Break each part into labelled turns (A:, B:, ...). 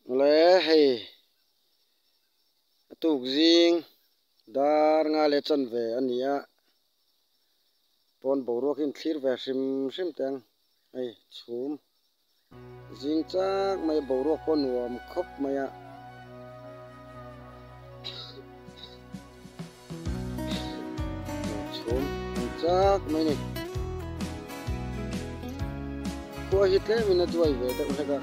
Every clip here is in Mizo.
A: Le hei a tuk zing dar nga leh chan ve a ni a pawn boruak hi an thlir ve hrim hrim teh ang hei chhum zing chak mai boruak pawh nuam khawp mai a. Chhum an chak mai ni. Khua hi tlemin a duai ve deuh hlek a.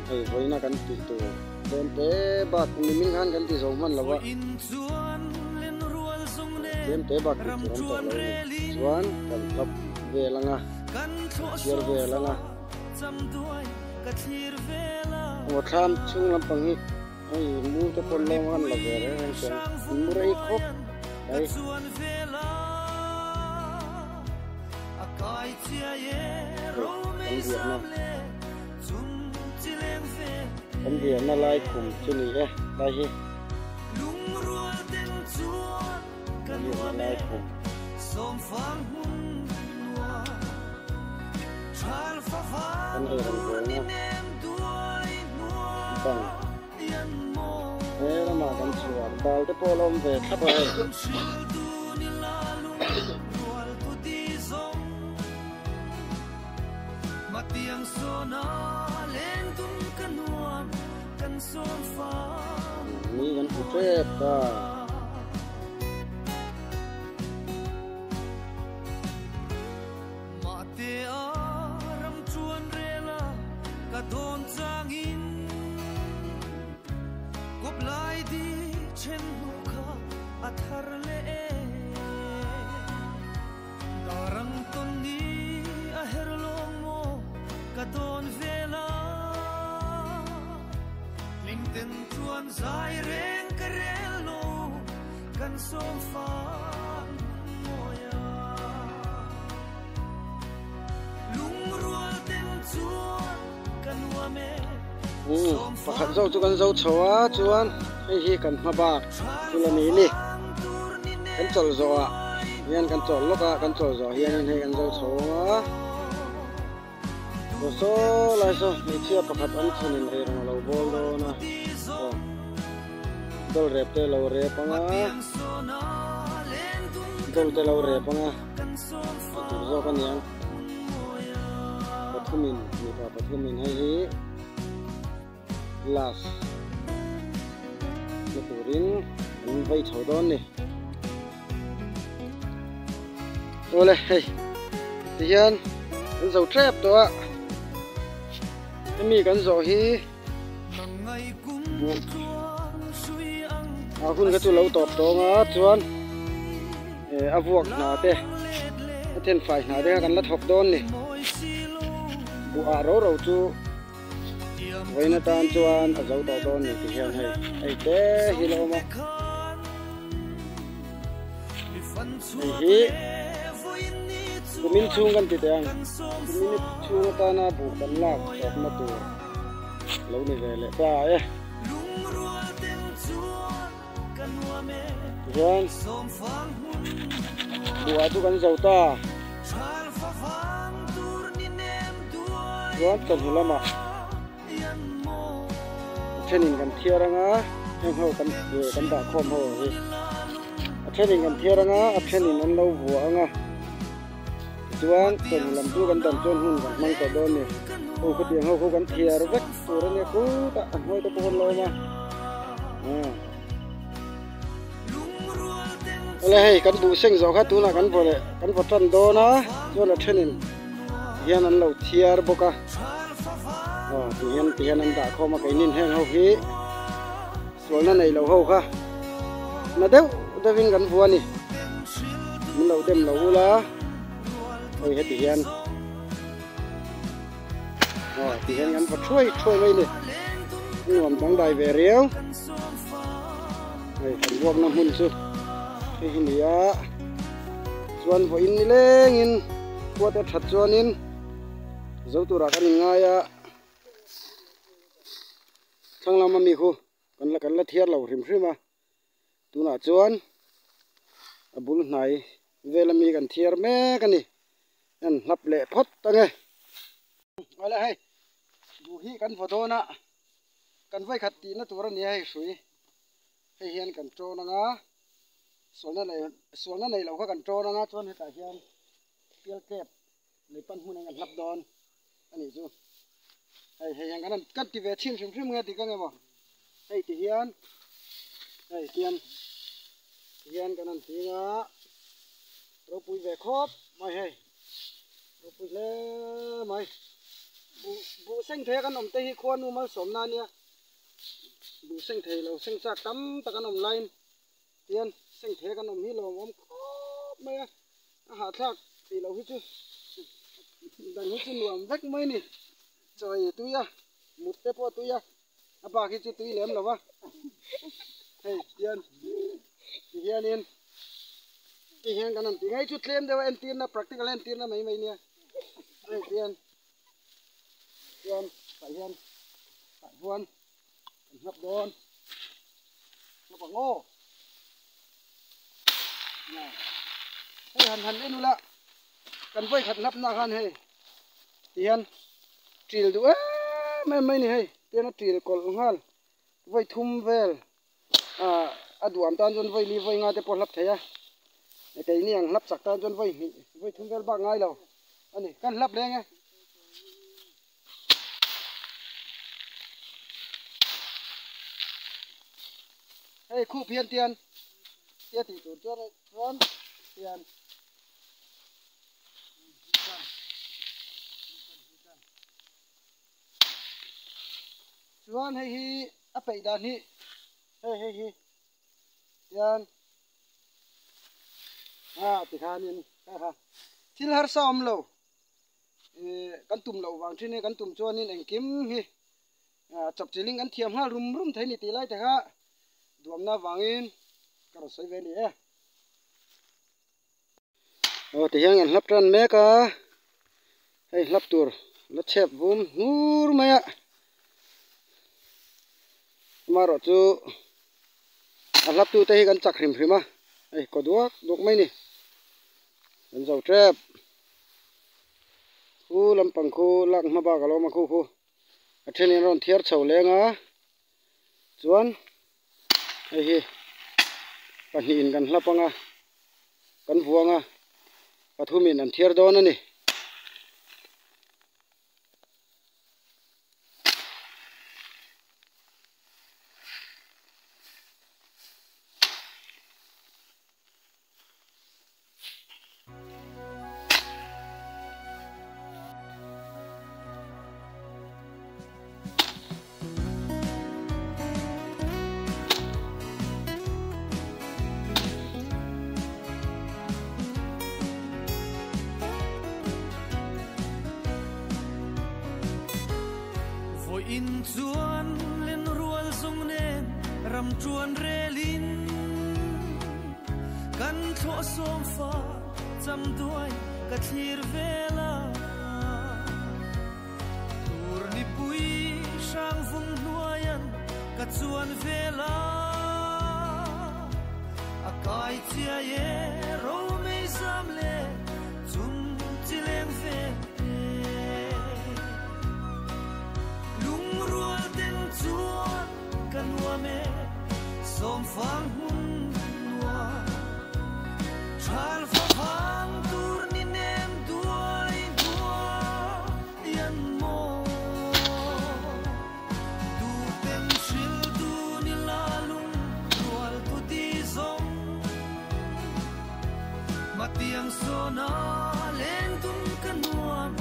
A: Hei vawiina kan tih tur tlem te bak nimin khan kan ti zo hman lo a. Tlem te bak tih tur an tawh lo a ni. Chuan kan hlap vel ang a, chhiar vel ang a. Aw thlam chhung lampang hi. Hei mu te pawh lawng an la ve reng reng chuan mu rei khawp mai. Kan riahna lai khum chu ni e lai hi kan riahna lai khum. Kan ei reng bawlna bang he lamah kan chhuah bal te pawh a la awm ve thlap a hei. Ni kan hmu tep ta. Umm pakhat zawk chu kan zo chho a chuan hei hi kan hma bak thil a ni ni kan chawlh zawh ah hian kan chawlh lawk a kan chawlh zawh hian hei kan zo chho a aw saw lai saw hmeichhia pakhat an chhan in eirawng a lo bawl dawn a aw dawl rep te a lo rep ang a dawl te a lo rep ang a a tur zawk a niang pathumin mipa pathumin hei hi last na turin an vei chho dawn a ni. Awle hei tihian an zo tep tawh a hemi kan zawh hi a hun kha chu lo tawp tawng a chuan eh a vuak hna te a then fai hna te kha kan la thawk dawn ni buh ah ro ro chu vawiin atan chuan a zo tawh dawn ni ti hian hei hei te hi la awm a hei hi kumin chhung kan ti teh ang kumin chhung atana buh kan lak tawpna tur lo ni ve leh ta e tichuan buh ah chu kan zo ta chuan chawhnu lamah a thenin kan thiar anga heng ho kan kan dah khawm ho hi a thenin kan thiar anga a thenin an lo vuah anga tichuan chawhnu lam chu kan dam chuan hun kan hmang tawh dawn a ni aw khutiang ho khu kan thiar vek tur a nia khutah a hnuai te pawh an lo awm a. Awle hei kan buh seng zawh kha tunah kan vaw leh kan vaw tan dawn a chuan a thenin hian an lo thiar bawk a aw ti hian ti hian an dah khawm a keinin heng ho hi sualna nei lo ho kha na deuh deuhin kan vua a ni min lo dem lo ula hei heti hian aw ti hian kan vaw thuai thuai mai a ni nuam dangdai ve riau. Hei kan vuakna hmun chu hei hi ni a chuan vawiin ni lengin khua te that chuanin zo turah kan inngai a thlang lama mi khu kan la kan la thiar lo hrim hrim a tunah chuan a bul hnai vela mi kan thiar mek a ni an hlap leh phawt ange. Awle hei. Buh hi kan vaw dawn a, kan vawikhat tihna tur a nia hei hrui. Hei hian kan tawn anga, sualna nei sualna nei lo kha kan tawn anga chuan hetah hian pial tlep lei pan hmun ang a hlap dawn a nih chu. Hei hei hian kan han kan ti ve chhin hrim hrim nge dik ang emaw hei ti hian hei tian ti hian kan han ting a ropui ve khawp mai hei ropui hle mai buh buh seng thei a kan awm te hi khuanu malsawmna a nia buh seng thei lo seng chak tam tak an awm laiin tian seng thei a kan awm hi lawmawm khawp mai a a hahthlak tih loh hi chu dang hi chu nuam vek mai a ni chaw ei tui a mut te pawh a tui a a bak hi chu tui lem lo va hei tian ti hianin ti hian kan han ti ngei chu tlem deuh a entirna practical entirna mai mai nia hei tian tian tah hian tah chuan kan hlap dawn hlap ang aw hei han han en ula kan vawi khat hlap na khan hei ti hian ṭil duh em em mai a ni hei tian a ṭil kawlh nghal vawi thum vel ah a duam tan chuan vawi li vawi nga te pawh hlap thei a keini ang hlap chak tan chuan vawi hnih vawi thum vel bak ngai lo a ni kan hlap leng e. Hei khup hian tian tia tih tur chuan chuan tian chuan hei hi a peih dan hi hei hei hi tian a tikhanin kha kha thil harsa awm lo eh kan tum loh vang thin hi kan tum chuanin engkim hi ah chawp chiling kan thiam nghal rum rum thei ni tih lai te kha duamna vangin ka rawn sawi ve a ni e. Aw tihian kan hlap tan mek a hei hlap tur la chhep vum hnur mai a amaherawh chu a hlap tute hi kan chak hrim hrim a hei kaw duak duak mai a ni kan zo tep khu lampang khu lak hma bak a lo awm a khu khu a thenin a rawn thiar chho leng a chuan hei hi pahnihin kan hlap ang a kan vuang a pathumin an thiar dawn a ni.
B: Vawiin chuan lenrual zawng nen ram ṭuan relin kan thlawh sawm fa cham duai ka thlir vel a. Tur nipui hrang vung hnuaian ka chuan vel a, a kai chiai e romei zam le chung chi leng vel e. Lungrual ten chuan ka nuam e sawmfang hmun nuam thal favang tur ni nem duai duai an maw tu ten hril tu ni la lung rual tu ti zawng matiang sawna leng dun ka nuam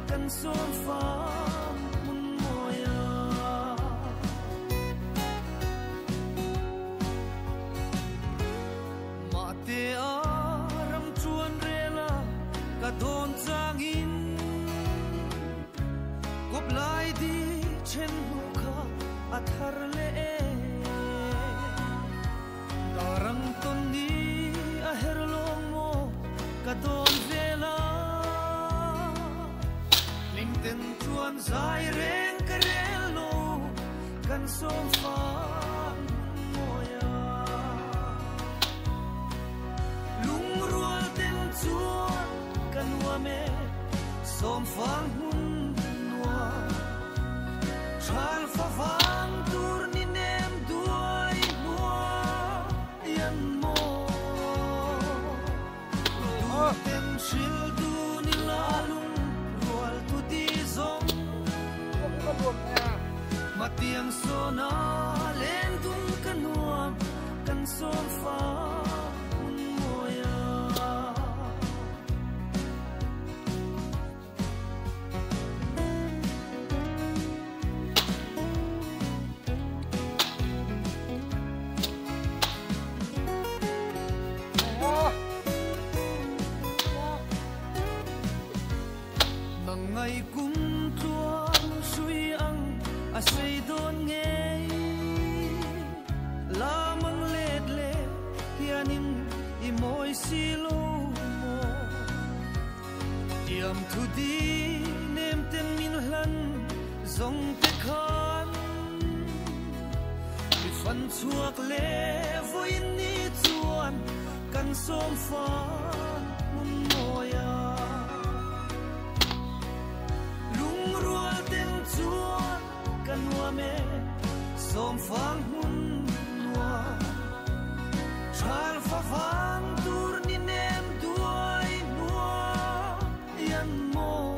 B: kan sawmfang hmun mawia. Mahte a ram chuan rel a ka dawn changin kawp lai di then hnu kha a thar leh e. Darang tawn ni a her lawng maw ka dawn vel a, hlimten chuan zai reng ka rel lo kan sawm fang mawi a. Lungrual ten chuan ka nuam e, sawm fang hmun nuam. Matiang sawna len dun ka nuam kan sawm fa hun mawia. Mangai kum tluan hrui ang a sei dawn ngei lamang let le hianin i mawi si lo maw tiam thu di nem ten min hlan zawng te khan mi fan chhuak le vawiin ni chuan kan sawm fa hmun mawia lungrual ten chuan ka nuam e sawm fang hmun nuam thal fa vang tur ni nem duai hnuai an maw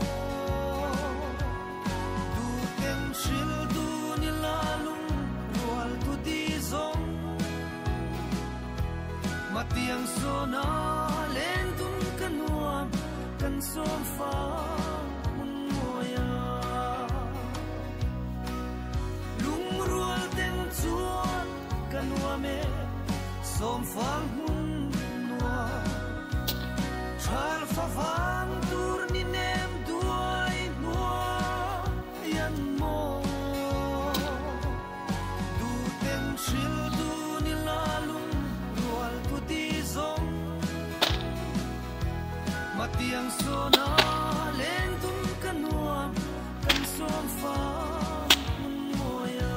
B: du ten hril du ni la lung rual thu di zawng matiang sawna len dun ka nuam kan sawm fa hmun mawia lungrual ten chuan ka nuam e sawm fang hmun nuam thal fa vang tur ni nem duai hnuai an maw du ten hril du ni la lung rual thu di zawng matiang sawna len dun ka nuam kan sawm fa hmun mawia.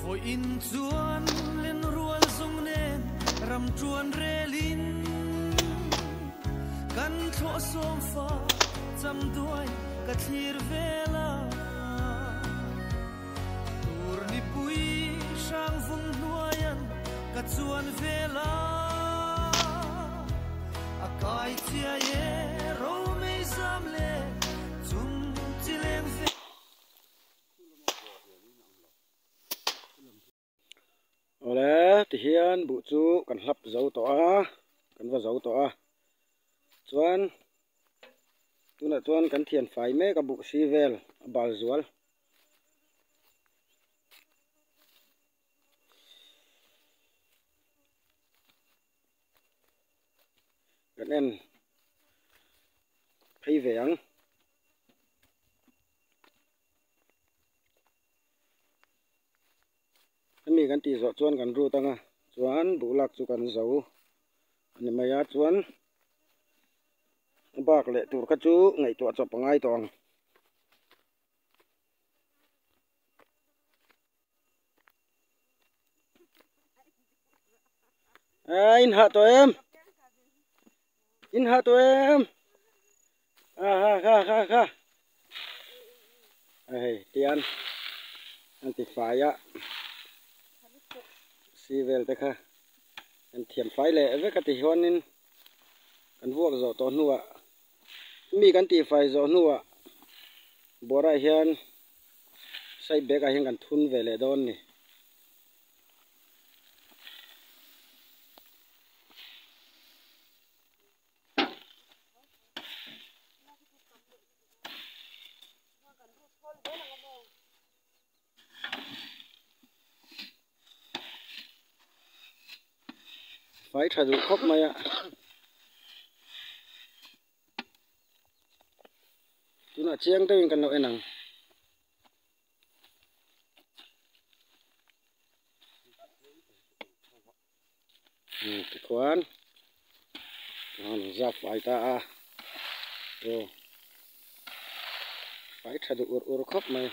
B: Vawiin chuan len rual zawng nen ram tuan relin kan thlawh sawm fa cham duai ka thlir vela tur ni pui hrang vung hnuaian ka chuan vela a kai chia ye ro mei zam le chung chi leng ve.
A: Awle tihian buh chu kan hlap zo tawh a kan va zo tawh a chuan tunah chuan kan thian fai mek a buh si vel a bal zual. Kan en phei ve ang. Hemi kan tih zawh chuan kan rut anga chuan buh lak chu kan zo a ni mai a chuan bak leh tur kha chu ngaihtuah chawp a ngai tawh ang. A in hah tawh em? In hah tawh em? A ha kha kha kha a hei tian an ti fai a si vel te kha an thiam fai leh vek a ti hianin kan vuak zawh tawh hnuah mi kan tih fai zawh hnuah bawrah hian side bag ah hian kan thun ve leh dawn a ni. Fai tha duh khawp mai a. Tunah chiang deuhin kan lo en ang. Tikhuan an zap fai ta a. Aw fai tha duh ur ur khawp mai.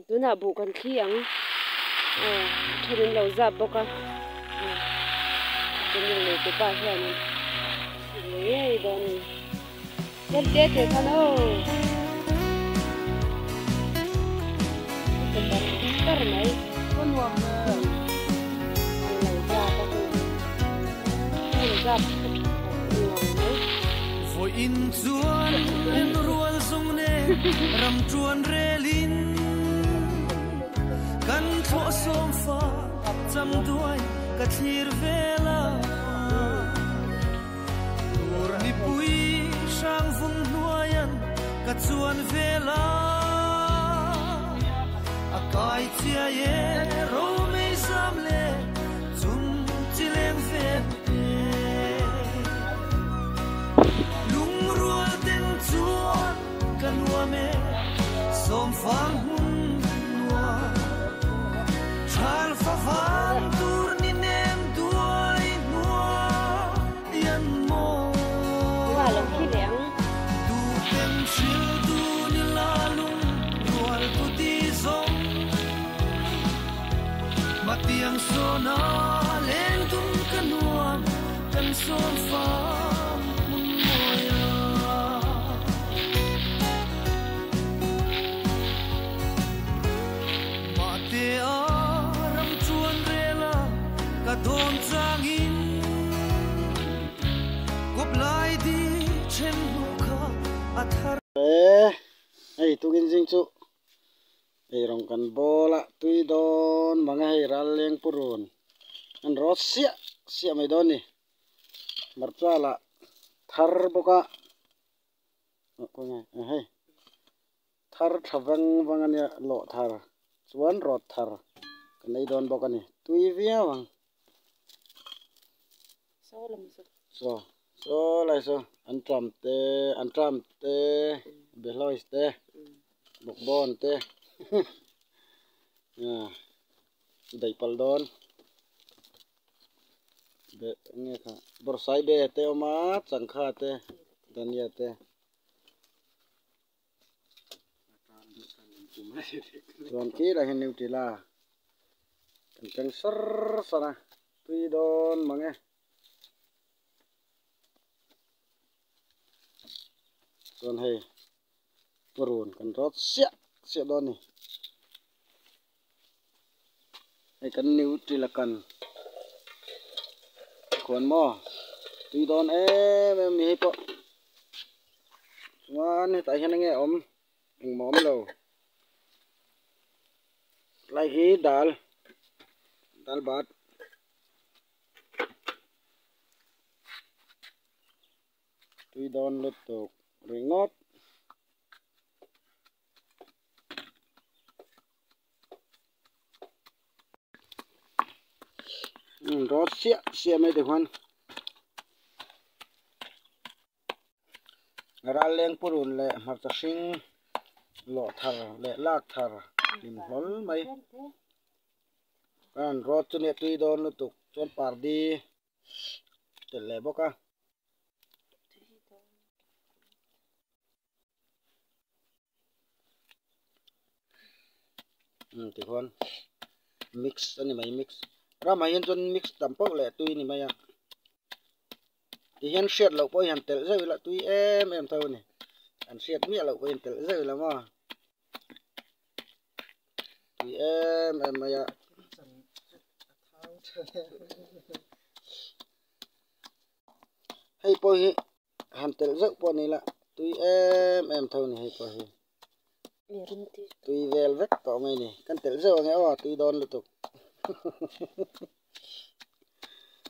C: Tunah buh kan thli ang aw then an lo zap bawk a channel nei te pa hianin ngei dawn a ni tlem te te khan aw tar mai an lo zap a hei an zap nuam mai.
B: Vawiin chuan en rual zawng nen ram tuan relin kan thlawh sawm fa cham duai ka thlir vel a tur mipui hrang vung hnuaian ka chuan vel a a kai chiai e romei zam leh chung chi leng vel te lungrual ten chuan ka nuam e sawm fang hmun nuam thal fa van tur ni nem duai hnuai an maw
C: Tunah lo khi leh ang.
B: Duhten hril tu ni la lung rual tu ti zawng Matiang sawna leng dun ka nuam kan sawm fam hmun mawi a. Mahte a ram chuan rel a ka dawn changin kawp lai di then hnu kha a thar.
A: E, hei tukin zing chu Ei rawng kan bawl a, tui dawn mang a hei ral leng pu run an rawt siah siah mai dawn ni. Hmarcha lah thar bawk a, aw khawnge hei thar tha vang vang a nia lawh thar chuan rawt thar kan ei dawn bawk a ni, tui viau ang. Saw saw lai saw an tram te an tram te behlawi te bawkbawn te daih palh dawn be enge kha bawrhsai be te awm a changkha te dania te chuan khilai hian nutella kan keng sar sar a tui dawn mang e. Chuan hei purun kan rawt siah siah dawn a ni. Hei kan nutella kan khuan maw tui dawn em em a ni hei pawh. Chuan hetah hian enge awm engmah awm lo lai hi dal dal bat tui dawn lutuk ringawt. Rawt siah siah mai te khuan. Ral leng purun leh hmarcha hring lawh thar leh lak thar hlim hlawl mai. Chuan rawt chu nia tui dawn lutuk chuan pardi telh leh bawk a. Umm tikhuan mix a ni mai mix ramah hian chuan mix tam pauh leh tui a ni mai a tihian hriat loh pawh hi han telh zeuh ila tui em em tho a ni an hriat miah loh pawh hi han telh zeuh ila maw tui em em mai a. Hei pawh hi han telh zeuh pawh ni la tui em em tho ni hei pawh hi tui vel vek tawh mai ni kan telh zeuh ange aw tui dawn lutuk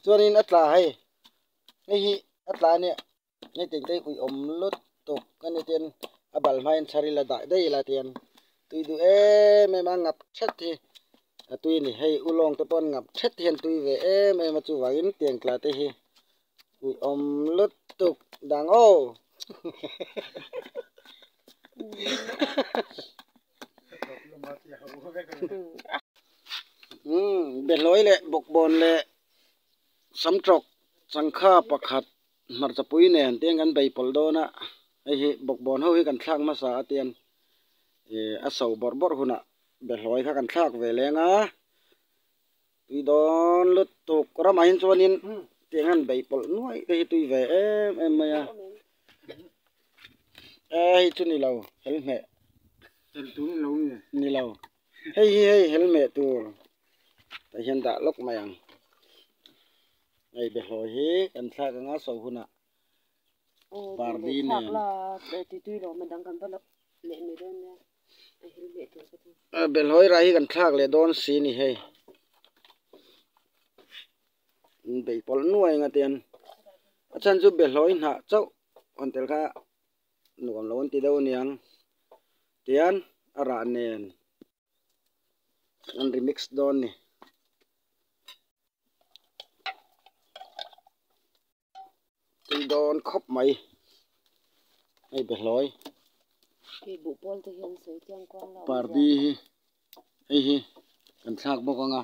A: chuanin a tla hei hei hi a tla ania hei tengte hi uiawm lutuk a ni ten A bal hmain chhar ila dah daih ila tian tui duh em em a ngap thet hi a tui a ni. Hei ulawng te pawh an ngap thet hian tui ve em em a chuvangin tiang tla te hi uiawm lutuk dang aw. Umm behlawi leh bawkbawn leh samtawk changkha pakhat hmarchapui nen tiang kan bei pawlh dawn a hei hi bawkbawn ho hi kan thlak hmasa a tian ih a so bawrh bawrh hunah behlawi kha kan thlak ve leng a tui dawn lutuk ramah hian chuanin tiang hian bei pawlh nuaih te hi tui ve em em mai a e hei chu ni lo helhmeh ni lo hei hi hei helhmeh tur tah hian dah lawk mai ang. Hei behlawi hi kan thlak anga so hunah pardi nen behlawi rah hi kan thlak leh dawn si ni hei in bei pawlh nuai anga tian a chhan chu behlawi hnah chauh hawn tel kha nuam lo an ti deuh aniang tian a rah nen. An remix dawn ni. Tui dawn khawp mai. Hei behlawi. Pardi hi hei hi kan thlak bawk ang a.